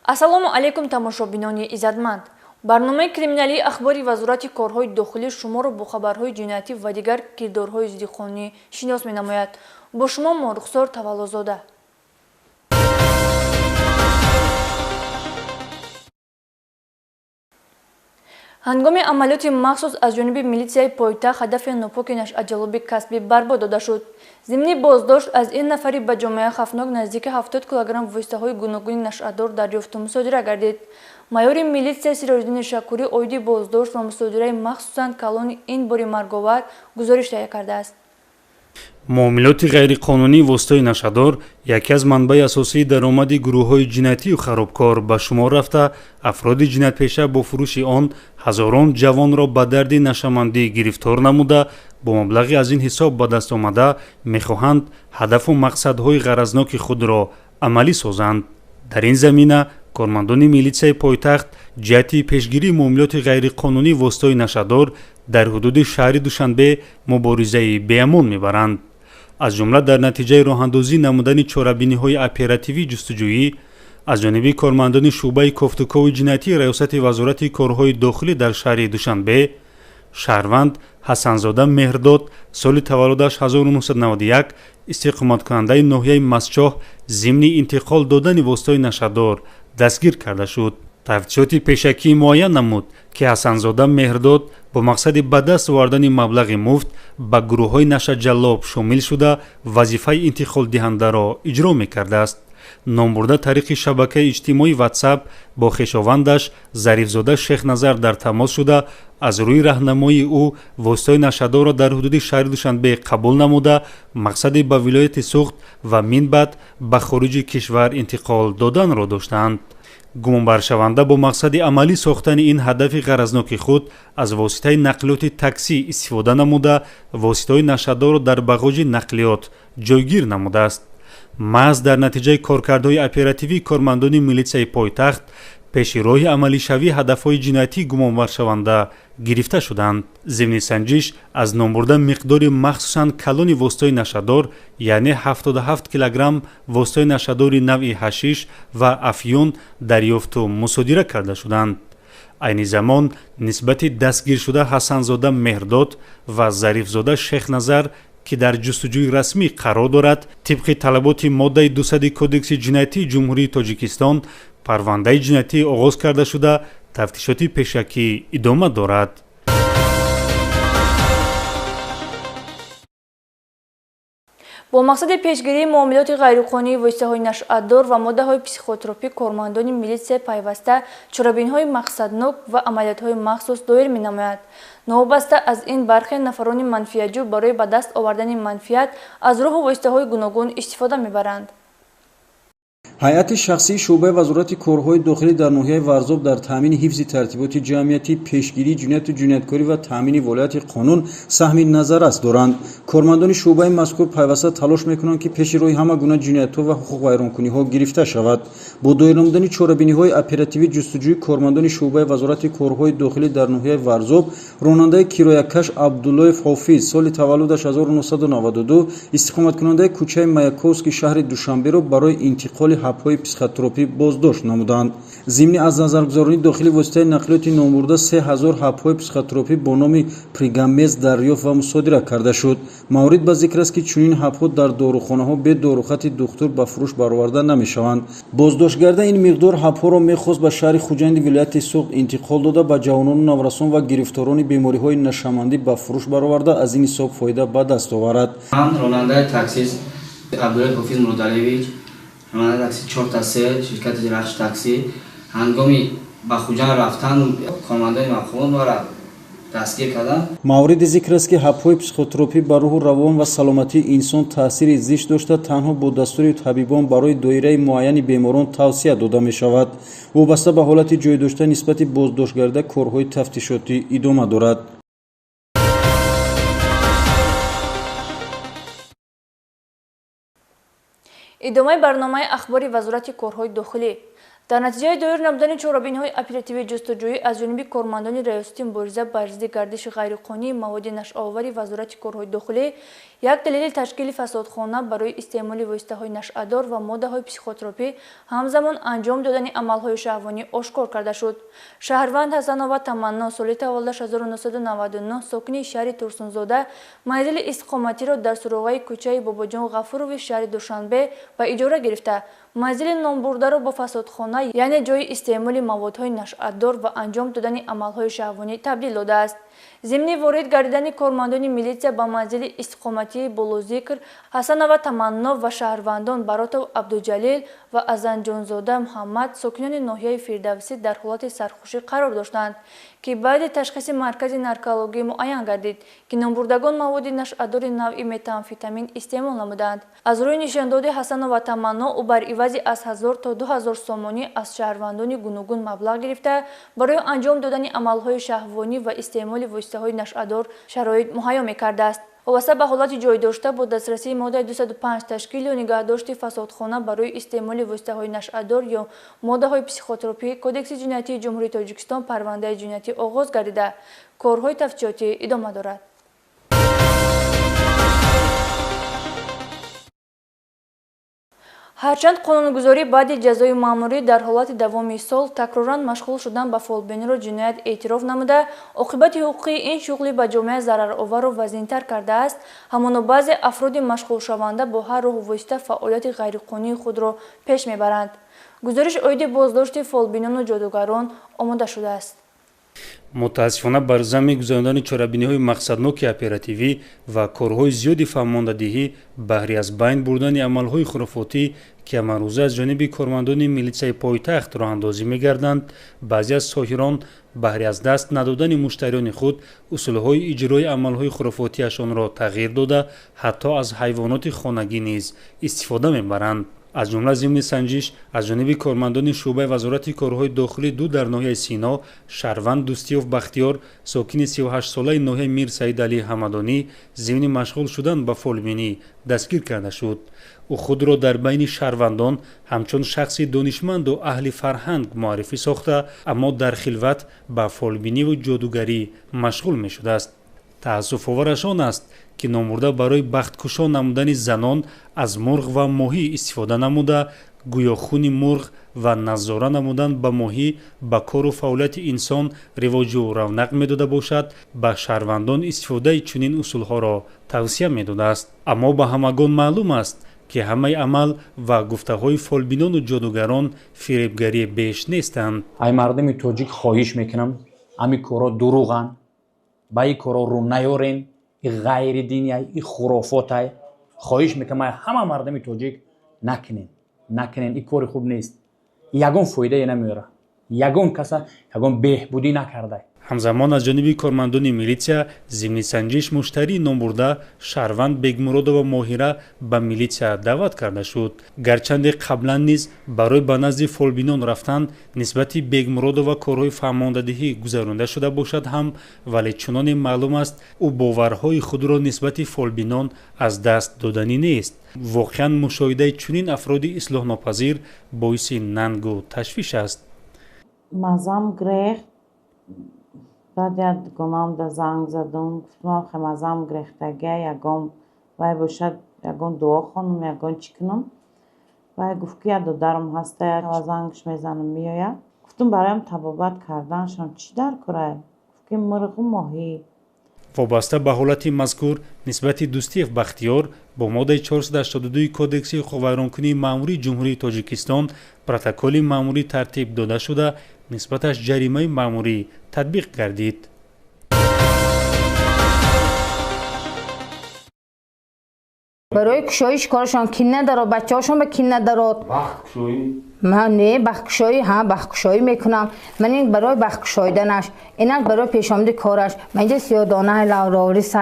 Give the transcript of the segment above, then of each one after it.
Ассалому алайкум, тамошобинони иззатманд. Барномаи криминалии ахбори Вазорати корҳои дохилӣ шуморо бо хабарҳои ҷиноятӣ ва дигар кирдорҳои зиддиқонунӣ шинос менамояд. Бо шумо Морухсор Таваллозода. Ҳангоми амалиёти махсус аз ҷониби милитсияи пойтахт ҳадафи нопоки нашъаҷалоби касбӣ барбод дода шуд. Зимни боздошт аз ин нафари ба ҷомеа хавфнок наздики 70 килограмм воситаҳои гуногуни нашъадор дарёфту мусодира гардид. Майори милитсия Сироҷиддини Шакурӣ оиди боздошт ва мусодираи махсусан калони ин бори марговар гузориш таҳия кардааст. Муомилоти ғайриқонунии воситаи нашъадор яке аз манбаи асосии даромади гурӯҳҳои ҷиноятию харобкор ба шумор рафта, афроди ҷиноятпеша бо фурӯши он ҳазорон ҷавонро ба дарди нашъамандӣ гирифтор намуда, бо маблағи аз ин ҳисоб ба даст омада мехоҳанд ҳадафу мақсадҳои ғаразноки худро амалӣ созанд. Дар ин замина кормандони милитсияи пойтахт ҷиҳати пешгирии муомилоти ғайриқонунии воситаҳои нашъадор дар ҳудуди шаҳри Душанбе муборизаи беамон мебаранд. Аз ҷумла дар натиҷаи роҳандозӣ намудани чорабиниҳои оперативӣ ҷустуҷӯӣ аз ҷониби кормандони шӯъбаи кофтукови ҷиноятии Раёсати Вазорати корҳои дохилӣ дар шаҳри Душанбе шаҳрванд Ҳасанзода Меҳрдод, соли таваллудаш 1991, истиқоматкунандаи ноҳияи Мастчоҳ, зимни интиқол додани воситаҳои нашъадор дастгир карда шуд. Тафтишоти пешакӣ муайян намуд, ки Ҳасанзода Меҳрдод бо мақсади ба даст овардани маблағи муфт ба гурӯҳҳои нашъаҷаллоб шомил шуда, вазифаи интиқолдиҳандаро иҷро мекардааст. Номбурда тариқи шабакаи иҷтимоии Ватсап бо хешовандаш Зарифзода Шехназар дар тамос шуда, аз рӯи раҳнамоии ӯ воситаҳои нашъадорро дар ҳудуди шаҳри Душанбе қабул намуда, мақсади ба вилояти Суғд ва минбаъд ба хориҷи кишвар интиқол доданро доштаанд. Гумонбаршаванда бо мақсади амалӣ сохтани ин ҳадафи ғаразноки худ аз воситаи нақлиёти таксӣ истифода намуда, воситаҳои нашъадорро дар бағоҷи нақлиёт ҷойгир намудааст. Маҳз дар натиҷаи коркардҳои оперативии кормандони милитсияи пойтахт пеши роҳи амалишавии ҳадафҳои ҷиноятии гумонбаршаванда гирифта шуданд. Зимни санҷиш аз номбурда миқдори махсусан калони воситаҳои нашъадор, яъне 77 килограмм воситаҳои нашъадори навъи ҳашиш ва афюн дарёфту мусодира карда шуданд. Айни замон нисбати дастгиршуда Ҳасанзода Меҳрдод ва Зарифзода Шехназар, ки дар ҷустуҷӯи расмӣ қарор дорад, тибқи талаботи моддаи 200 Кодекси ҷиноятии Ҷумҳурии Тоҷикистон парвандаи ҷиноятӣ оғоз карда шуда, тафтишоти пешакӣ идома дорад. Бо мақсади пешгирии муомилоти ғайриқонунии воситаҳои нашъадор ва моддаҳои психотропӣ кормандони милитсия пайваста чорабиниҳои мақсаднок ва амалиётҳои махсус доир менамояд. Новобаста аз ин бархе нафарони манфиатҷӯ барои ба даст овардани манфиат аз роҳу воситаҳои гуногун истифода мебаранд. Ҳайати шахсии шӯъбаи Вазорати корҳои дохилӣ дар ноҳияи Варзоб дар таъмини ҳифзи тартиботи ҷамъиятӣ, пешгирии ҷинояту ҷинояткорӣ ва таъмини волояти қонун саҳми назаррас доранд. Кормандони шӯъбаи мазкур пайваста талош мекунанд, ки пеши роҳи ҳама гуна ҷиноятҳо ва ҳуқуқвайронкуниҳо гирифта шавад. Бо доир намудани чорабиниҳои оперативӣ ҷустуҷӯи кормандони шӯъбаи Вазорати корҳои дохилӣ дар ноҳияи Варзоб ронандаи кироякаш Абдуллоев Ҳофиз, соли таваллудаш 1992, истиқоматкунандаи кӯчаи Маяковский шаҳри Душанберо барои интиқоли ҳабҳои психотропӣ боздошт намуданд. Зимни аз назаргузаронии дохили воситаи нақлиёти номбурда 3000 ҳабҳои психотропӣ бо номи Пригамез дарёфт ва мусодира карда шуд. Маврид ба зикр аст, ки чунин ҳабҳо дар дорухонаҳо бе дорухати духтур ба фурӯш бароварда намешаванд. Боздоштгарда ин миқдор ҳабҳоро мехост ба шаҳри Хуҷанди вилояти Суғд интиқол дода, ба ҷавонону наврасон ва гирифторони бемориҳои нашъамандӣ ба фурӯш бароварда, аз ин ҳисоб фоида ба даст оварад. Ман ронандаи таксист Абдуллоев Ҳофиз Муродалиевич, ронандаи такси 4 3 ширкати Рахш такси, ҳангоми ба Хуҷанд рафтан кормандони мақомот маро дастгир карданд. Мавриди зикр аст, ки ҳабҳои психотропӣ ба рӯҳу равон ва саломатии инсон таъсири зишт дошта, танҳо бо дастури табибон барои доираи муайяни беморон тавсия дода мешавад. Вобаста ба ҳолати ҷойдошта нисбати боздоштгарда корҳои тафтишотӣ идома дорад. Идомаи барномаи ахбори Вазорати корҳои дохилӣ. Дар натиҷаи доир намудани чорабиниҳои оперативии ҷустуҷӯӣ аз ҷониби кормандони раёсати мубориза бар зидди гардиши ғайриқонунии маводи нашъаовари Вазорати корҳои дохилӣ як далели ташкили фасодхона барои истеъмоли воситаҳои нашъадор ва моддаҳои психотропӣ ҳамзамон анҷом додани амалҳои шаҳвонӣ ошкор карда шуд. Шаҳрванд Ҳасанова Таманно соли таваллудаш 1999 сокини шаҳри Турсунзода манзили истиқоматиро дар суроғаи кӯчаи Бобоҷон Ғафурови шаҳри Душанбе ба иҷора гирифта, манзили номбурдаро бо фасодхона, яъне ҷойи истеъмоли маводҳои нашъадор ва анҷом додани амалҳои шаҳвонӣ табдил додааст. Зимни ворид гардидани кормандони милитсия ба манзили истиқоматии болозикр, Ҳасанова Таманно ва шаҳрвандон Баротов Абдуҷалил ва Азанҷонзода Муҳаммад сокинони ноҳияи Фирдавсӣ дар ҳолати сархушӣ қарор доштанд, ки баъди ташхиси маркази наркологӣ муайян гардид, ки номбурдагон маводи нашъадори навъи метамфетамин истеъмол намуданд. Аз рӯи нишондоди Ҳасанова Таманно, ӯ бар ивази аз 1000 то 2000 сомонӣ аз шаҳрвандони гуногун маблағ гирифта, барои анҷом додани амалҳои шаҳвонӣ ва истеъмоли воситаҳои нашъадор шароит муҳайё мекардааст. Вобаста ба ҳолати ҷой дошта бо дастрасии моддаи 205 ташкил ё нигаҳдошти фасодхона барои истеъмоли воситаҳои нашъадор ё моддаҳои психотропӣ Кодекси ҷиноятии Ҷумҳурии Тоҷикистон парвандаи ҷиноятӣ оғоз гардида, корҳои тафтишотӣ идома дорад. Ҳарчанд қонунгузорӣ баъди ҷазои маъмурӣ дар ҳолати давоми сол такроран машғул шудан ба фолбиниро ҷиноят эътироф намуда, оқибати ҳуқуқии ин шуғли ба ҷомеа зарароварро вазнинтар кардааст, ҳамоно баъзе афроди машғулшаванда бо ҳар роҳу восита фаъолияти ғайриқонунии худро пеш мебаранд. Гузориш оиди боздошти фолбинону ҷодугарон омода шудааст. Мутаассифона бар замми гузарондани чорабиниҳои мақсадноки оперативӣ ва корҳои зиёди фаҳмондадиҳӣ баҳри аз байн бурдани амалҳои хурофотӣ, ки ҳамарӯза аз ҷониби кормандони милитсияи пойтахт роҳандозӣ мегарданд, баъзе аз соҳирон баҳри аз даст надодани муштариёни худ усулҳои иҷрои амалҳои хурофотиашонро тағйир дода, ҳатто аз ҳайвоноти хонагӣ низ истифода мебаранд. Аз ҷумла зимни санҷиш аз ҷониби кормандони шӯъбаи Вазорати корҳои дохилӣ ду дар ноҳияи Сино шаҳрванд Дӯстиёв Бахтиёр, сокини 38-солаи ноҳияи Мир Саид Алӣ Ҳамадонӣ зимни машғул шудан ба фолбинӣ дастгир карда шуд. Ӯ худро дар байни шаҳрвандон ҳамчун шахси донишманду аҳли фарҳанг муаррифӣ сохта, аммо дар хилват ба фолбиниву ҷодугарӣ машғул мешудааст. Таассуфовараш он аст, ки номбурда барои бахткушо намудани занон аз мурғ ва моҳӣ истифода намуда, гӯё хуни мурғ ва назора намудан ба моҳӣ ба кору фаъолияти инсон ривоҷу равнақ медода бошад, ба шаҳрвандон истифодаи чунин усулҳоро тавсия медодааст. Аммо ба ҳамагон маълум аст, ки ҳамаи амал ва гуфтаҳои фолбинону ҷодугарон фиребгарӣ беш нестанд. Ай мардуми тоҷик хоҳиш мекунам, ҳамин корҳо дурӯғанд, ба ин корҳо рӯ наёрен, и ғайри диния, и хурофотай. Хоҳиш мекунам ай ҳама мардуми тоҷик накунен, накунен, ин кори хуб нест, ягон фоидае намеёрад, ягон каса ягон беҳбудӣ накарда. Ҳамзамон аз ҷониби кормандони милитсия зимни санҷиш муштарии номбурда шаҳрванд Бегмуродова Моҳира ба милитсия даъват карда шуд. Гарчанде қаблан низ барои ба назди фолбинон рафтан нисбати Бегмуродова корҳои фаҳмондадиҳӣ гузаронда шуда бошад ҳам, вале чуноне маълум аст, ӯ боварҳои худро нисбати фолбинон аз даст доданӣ нест. Воқеан мушоҳидаи чунин афроди ислоҳнопазир боиси нангу ташвиш аст. Мазам грехт. Баъд як дугонамда занг задум, гуфтам хе мазам грехтагия, ягон вай бошад, ягон дуо хонум, ягон чӣ кунам. Вай гуфт, ки як додарам ҳаста, зангш мезанам, меояд. Гуфтум бароям табобат карданашон чӣ дар корай? Гуфт, ки мурғу моҳӣ. Вобаста ба ҳолати мазкур нисбати Дӯстиев Бахтиёр бо моддаи 482 Кодекси ҳуқуқвайронкунии маъмурии Ҷумҳурии Тоҷикистон протоколи маъмурӣ тартиб дода шуда, нисбаташ ҷаримаи маъмурӣ татбиқ гардид. Барои кушоиш корашон кин надарод, бачаҳошон ба кин надарод. Ман не, бахткушоӣ, ҳа, бахткушоӣ мекунам. Ман ин барои бахткушоиданаш, инаш барои пешомади кораш. Ман инҷа сиёдона, лаврорис,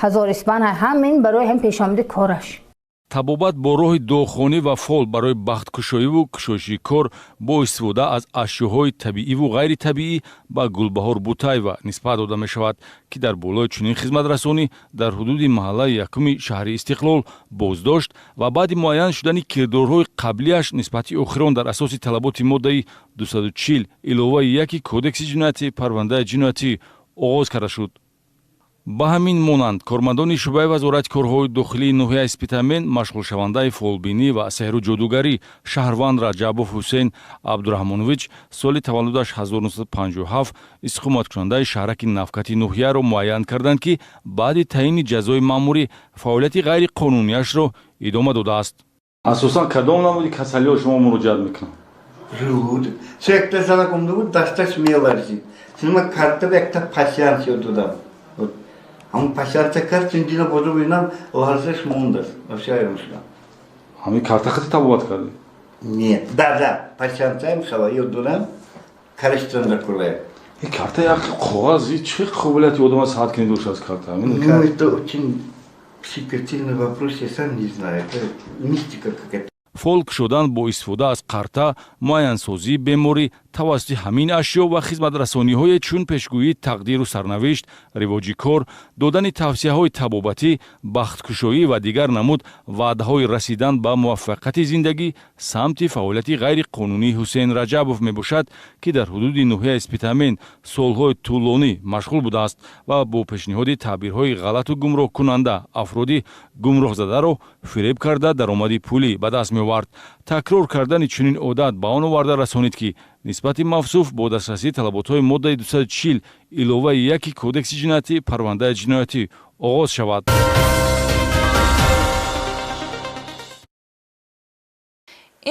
ҳазор испан, ҳам ин барои ҳам пешомади кораш. Табобат бо роҳи дуохонӣ ва фол барои бахткушоиву кушоиши кор бо истифода аз ашёҳои табииву ғайритабиӣ ба Гулбаҳор Бутаева нисбат дода мешавад, ки дар болои чунин хизматрасонӣ дар ҳудуди маҳаллаи якуми шаҳри Истиқлол боздошт ва баъди муайян шудани кирдорҳои қаблиаш нисбати охирон дар асоси талаботи моддаи 240 иловаи 1 Кодекси ҷиноятӣ парвандаи ҷиноятӣ оғоз карда шуд. Ба ҳамин монанд кормандони шӯъбаи вазорати корҳои дохилии ноҳияи Спитамен машғулшавандаи фолбинӣ ва сеҳру ҷодугарӣ шаҳрванд Раҷабов Ҳусейн Абдураҳмонович соли таваллудаш 1957 истиқоматкунандаи шаҳраки Навкати ноҳияро муайян карданд, ки баъди таъини ҷазои маъмурӣ фаъолияти ғайриқонунияшро идома додааст. Асосан кадом намуди касалиҳо шумо муроҷиат мекунанд? Ҳамун пасианса кард, чиндина бозо бинам, ларзаш мондааст. Вообще айрон шудам. Ҳамин карта хати табобат кардӣ? Нет, да, пасиансаем хава, ёд дорам, караштанда кулая. Ин карта як коғаз, чӣ қобилияти одама саҳат кунӣ дошт аз карта? Ну, это очень щекотильный вопрос, я сам не знаю, это мистика какая-то. Фол кушодан бо истифода аз қарта, муайянсозии беморӣ тавассути ҳамин ашё ва хизматрасониҳое чун пешгӯии тақдиру сарнавишт, ривоҷи кор, додани тавсияҳои табобатӣ, бахткушоӣ ва дигар намуд ваъдаҳои расидан ба муваффақияти зиндагӣ самти фаъолияти ғайриқонунии Ҳусейн Раҷабов мебошад, ки дар ҳудуди ноҳияи Спитамен солҳои тӯлонӣ машғул будааст ва бо пешниҳоди таъбирҳои ғалату гумроҳкунанда афроди гумроҳзадаро фиреб карда даромади пулӣ ба даст меовард. Такрор кардани чунин одат ба он оварда расонид, ки нисбати мавсуф бо дастрасии талаботҳои моддаи 240 иловаи 1 Кодекси ҷиноятӣ парвандаи ҷиноятӣ оғоз шавад.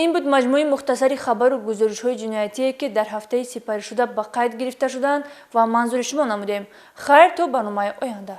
Ин буд маҷмӯи мухтасари хабару гузоришҳои ҷиноятие, ки дар ҳафтаи сипаришуда ба қайд гирифта шуданд ва манзури шумо намудем. Хайр то барномаи оянда.